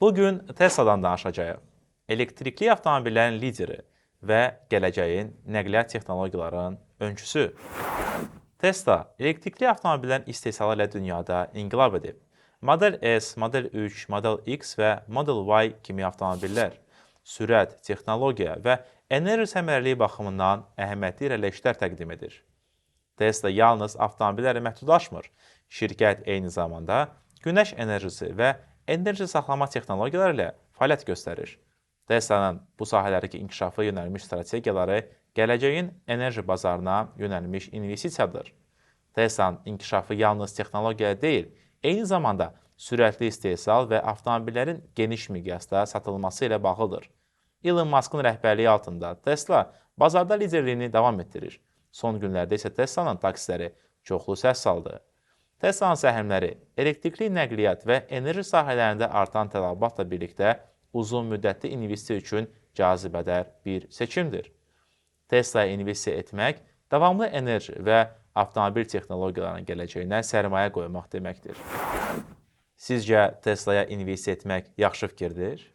Bu gün Tesla'dan danışacağıq. Elektrikli avtomobillərin lideri və gələcəyin nəqliyyat texnologiyalarının öncüsü. Tesla elektrikli avtomobillərin istehsalı ilə dünyada inqilab edib. Model S, Model 3, Model X və Model Y kimi avtomobillər sürət, texnologiya və enerji səmərəliliyi baxımından əhəmiyyətli irəliləyişlər təqdim edir. Tesla yalnız avtomobillərlə məhdudlaşmır. Şirkət eyni zamanda günəş enerjisi və enerji saxlama texnologiyaları ilə fəaliyyət göstərir. Tesla'nın bu sahələrdəki inkişafa yönəlmiş strategiyaları gələcəyin enerji bazarına yönəlmiş investisiyadır. Tesla'nın inkişafı yalnız texnologiya deyil, eyni zamanda sürətli istehsal və avtomobillərin geniş miqyasda satılması ilə bağlıdır. Elon Musk'ın rəhbərliyi altında Tesla bazarda liderliyini davam etdirir. Son günlərdə isə Tesla'nın taksiləri çoxlu səs saldı. Tesla'nın səhmləri elektrikli nəqliyyat və enerji sahələrində artan tələbatla birlikdə uzun müddətli investisiya üçün cazibədar bir seçimdir. Tesla'ya investisiya etmək davamlı enerji və avtomobil texnologiyalarının gələcəyinə sərmayə qoymaq deməkdir. Sizcə Tesla'ya investisiya etmək yaxşı fikirdir?